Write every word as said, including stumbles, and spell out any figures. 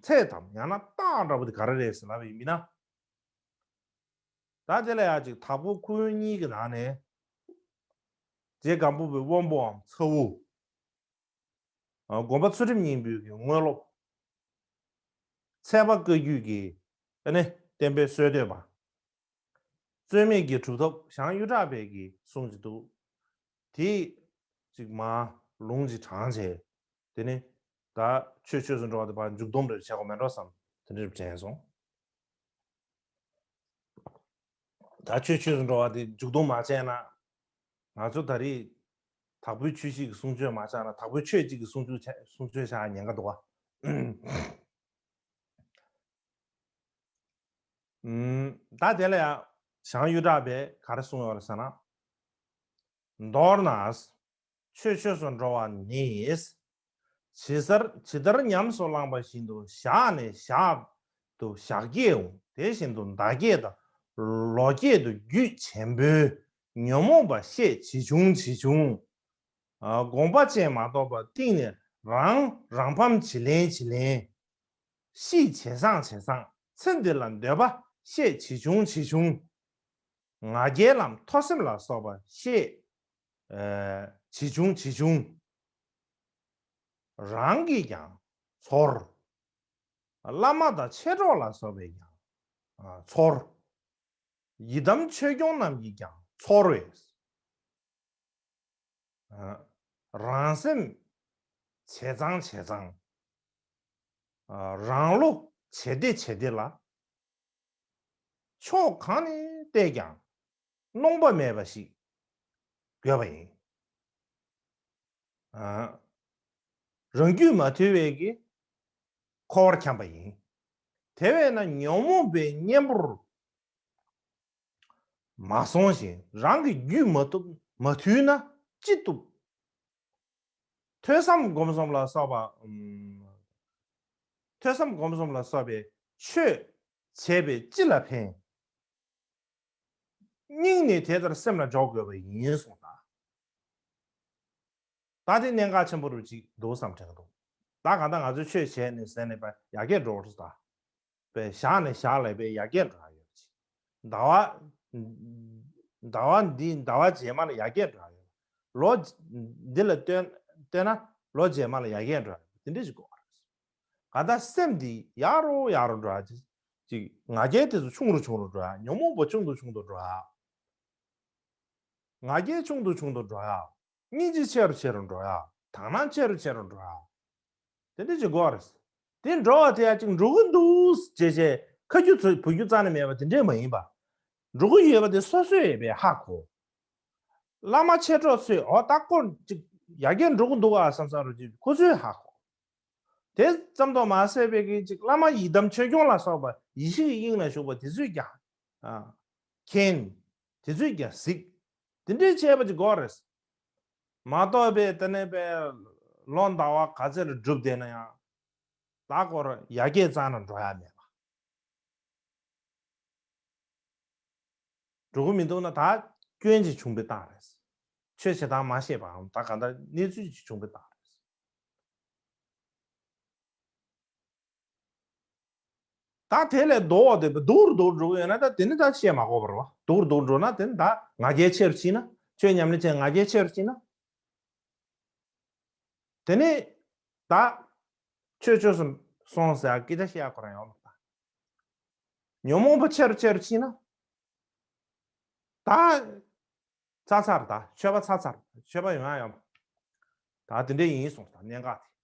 ཚད་དམ་ཡང་ན་རྟགས་འདྲ་པོ་དེ་ག་རེ་རེད་ཟེར་ལབ་པ་ཡིན་ན། ད་དེ་ལ་ཡང་ཅིག་དྭགས་པོ་ཁོ་བོ་གཉིས་ཀྱི་ནང་ནས་རྗེ་སྒམ་པོ་པའི་དབོན་པོའམ་ཚ་བོ། ཨ། དགོན་པ་ཚུལ་ཁྲིམས་སྙིང་པོའི་གི་དངོས་སློབ། ཚལ་པ་བཀའ་བརྒྱུད་ཀྱི་ཨ་ནི་བསྟན་པའི་སྲོལ་གཏོད་པ། རྩོད་མེད་ཀྱི་གྲུབ་ཐོབ་ཞང་གཡུ་བྲག་པའི་གི་གསུང་ཅིག་འདུག་དེ་ཅིག་མར་ལུང་ཅིག་དྲངས་བྱས། དེ་ནས་ད་ཆོས་ཆོས་སུ་འགྲོ་བ་དེ་ཕར་མཇུག་སྡོམ་རེ་བྱེད་དགོས་མེད་འགྲོ་བསམ། དེ་འདྲ་དྲན་སོང་། ད་ཆོས་ཆོས་སུ་འགྲོ་བ་དེ་མཇུག་སྡོམ་མ་བྱས་ན། ང་ཚོ་ད་རེས་དྭགས་པོའི་ཆོས་གཅིག་གི་གསུང་ཆོས་མ་ཆགས་ན། དྭགས་པོའི་ཆོས་གཅིག་གི་གསུང་ཆོས་ཆགས་གསུང་ཆོས་ཆགས་ཉེན་ཁ་འདུག་ག་ཨུམ། ད་དེ་ལ་ཡང་ཞང་གཡུ་བྲག་པས་ག་རེ་གསུངས་ཡོད་རེད་ཟེར་ན། མདོར་ན། ཆོས་ཆོས་སུ་འགྲོ་བ་ནི། ཇི་ལྟར་ཇི་ལྟར་ཉམས་སུ་བླངས་པ་བཞིན་དུ་བཞག་ནས་བཞག་ཏུ་བཞག་བསྐྱེད་འོང་། དེ་བཞིན་དུ་བདག་བསྐྱེད་དང་ལོག་བསྐྱེད་དུ་རྒྱུད་ཆེན་པོའི་ཉོན་མོངས་པ་ཤས་ཇེ་ཆུང་ཇེ་ཆུང་། ཨ། དགོངས་པ་ཅན་མ་གཏོགས་པ་གཏིང་ནས་རང་རང་ཕམ་ཇེ་ལེན་ཇེ་ལེན། གཤིས་ཇེ་བཟང་ཇེ་བཟང་། ཚེ་འདི་ལ་འདོད་པ་ཤས་ཇེ་ཆུང་ཇེ་ཆུང་། ང་རྒྱལ་ལམ་མཐོ་སེམས་ལ་སོགས་པ་ཤས་ཨ་ཇེ་ཆུང་ཇེ་ཆུང་། རང་གིས་ཀྱང་ཚོར། བླ་མ་དང་མཆེད་གྲོགས་ལ་སོགས་པས་ཀྱང་ཨ་ཚོར། ཡི་དམ་ཆོས་སྐྱོང་རྣམས་ཀྱིས་ཀྱང་ཚོར་བས། ཨ། རང་སེམས་ཇེ་གཙང་ཇེ་གཙང་། ཨ། རང་བློ་ཇེ་བདེ་ཇེ་བདེ་ལ། ཕྱོགས་གང་ནས་བལྟས་ཀྱང་གནོང་པ་མེད་པ་ཞིག་དགོས་པ་ཡིན། ཨ། རང་རྒྱུད་མ་ཐུལ་བའི་གི་འཁོར་བར་འཁྱམས་པ་ཡིན། དེ་བས་ན་ཉོན་མོངས་པའི་གཉེན་པོར་མ་སོང་ཞིང་། རང་གི་རྒྱུད་མ་ཐུབ་མ་ཐུལ་ན་ཅི་ཐུབ། ཐོས་བསམ་སྒོམ་གསུམ་ལ་སོགས་པ། ཨམ། ཐོས་བསམ་སྒོམ་གསུམ་ལ་སོགས་པའི་ཆོས་བྱས་པས་ཅི་ལ་ཕན། སྙིང་ནས་དེ་ལྟར་སེམས་ལ་འཇོག་དགོས་པ་ཡིན་གསུངས་ད། ད་དེ་གནད་འགག་ཆེན་པོ་རུ་ཅིག་འདུག་བསམ་དྲན་གྱི་འདུག་ད་གང་ལྟར་ང་ཚོས་ཆོས་བྱས་ནས་ཟེར་ནས་པ་ཡར་རྒྱས་འགྲོ་བར་ད། པའི་ཞག་ནས་ཞག་ལ་པའི་ཡར་རྒྱས་འགྲོ་ཡ་ཡོད་ཅིག་ཟླ་བ། ཟླ་བ་འདི་ཟླ་བ་རྗེས་མ་ལ་ཡར་རྒྱས་འགྲོ་ཡ་ཡོད། ལོ་འདི་ལ་བལྟས་བལྟས་ན་ལོ་རྗེས་མ་ལ་ཡར་རྒྱས་འགྲོ་ཡ་ཡོད། དེ་འདྲ་ཞིག་དགོས་པ་རེད། གང་ལྟར་སེམས་འདི་ཡར་རུ་ཡར་རུ་འགྲོ་ཡ་ཅིག་ཅིག་ང་རྒྱལ་དེ་ཚོ་ཆུང་རུ་ཆུང་རུ་འགྲོ་ཡ། ཉོན་མོངས་པ་ཆུང་དུ་ཆུང་དུ་འགྲོ་ཡ། ང་རྒྱལ་ཆུང་དུ་ཆུང་དུ་འགྲོ་ཡ། སྙིང་རྗེ་ཆེ་རུ་ཆེ་རུ་འགྲོ་ཡ། དག་སྣང་ཆེ་རུ་ཆེ་རུ་འགྲོ་ཡ། དེ་འདྲ་ཅིག་དགོས་རེད། དེ་འགྲོ་བ་དེ་ཡ་ཅིག་འགྲོ་གི་འདུག་ཅེས་བྱས་ཁ་རྒྱུ་ཚོ་བུ་རྒྱུ་རྩ་ནས་མེད་པ་དེ་འདྲས་མ་ཡིན་པ། འགྲོ་གི་ཡོད་པ་དེ་སོ་སོས་ཡོད་པའི་ཧ་གོ། བླ་མ་མཆེད་གྲོགས་ཚོས་འོ་ད་ཁོ་ཅིག་ཡར་རྒྱས་འགྲོ་གི་འདུག་ཨ་བསམ་བསམ་རུ་ཅིག་ཁོ་ཚོས་ཧ་གོ། དེ་ཙམ་དུ་མ་ཟད་པའི་གི་ཅིག་བླ་མ་ཡི་དམ་ཆོས་སྐྱོང་ལ་སོགས་པ་ཡེ་ཤེས་ཀྱི་དབྱིངས་ལ་བཞུགས་པ་དེ་ཚོས་ཀྱང་ཨ་མཁྱེན། དེ་ཚོས་ཀྱང་གཟིགས། དེ་འདྲའི་བྱས་པ་ཅིག་དགོས་རེད། མ་གཏོགས་པའི་དེ་ནས་པའི་ལོ་ཟླ་བ་ག་ཚད་ལ་བསྒྲུབས་བསྡད་ན་ཡང་ད་སྐོར་ཡར་རྒྱས་རྩ་ནས་འགྲོ་ཡ་མེད་པ། འགྲོ་གི་མི་འདུག་ན་ད་སྐྱོན་ཅིག་བྱུང་བའི་རྟགས་རེད། ཆོས་བྱེད་སྟངས་མ་ཤེས་པའམ་ད་གང་ལྟར་གནས་ཚུལ་ཅིག་བྱུང་བའི་རྟགས་རེད། ད་དེ་ལས་ལྡོག་སྟེ་སྡུག་རུ་སྡུག་རུ་འགྲོ་གི་ཡོད་ན་ད་དེ་ནི་ད་བཤད་མ་དགོས་པ་རེད་བ། སྡུག་རུ་སྡུག་རུ་འགྲོ་ན་དེ་ནི་ད་ང་རྒྱལ་ཆེ་རུ་ཕྱིན་ན། ཆོས་ཉམས་ལེན་བྱས་ང་རྒྱལ་ཆེ་རུ་ཕྱིན་ན། དེ་ནི་ད་ཆོས་ཆོས་སུ་སོང་ཟེར་སྐད་ཆ་བཤད་ཡ་ཁོ་རང་ཡོད་མ་རེད། ད་ཉོན་མོངས་པ་ཆེ་རུ་ཆེ་རུ་ཕྱིན་ན། ད་ཚར་ཚར། ད་ཆོས་པ་ཚར་ཚར། ཆོས་པ་ཡོང་ཡ་ཡོད་མ་རེད། ད་དེ་འདྲ་ཡིན་གསུངས། ད་གནད་འགག་དེ།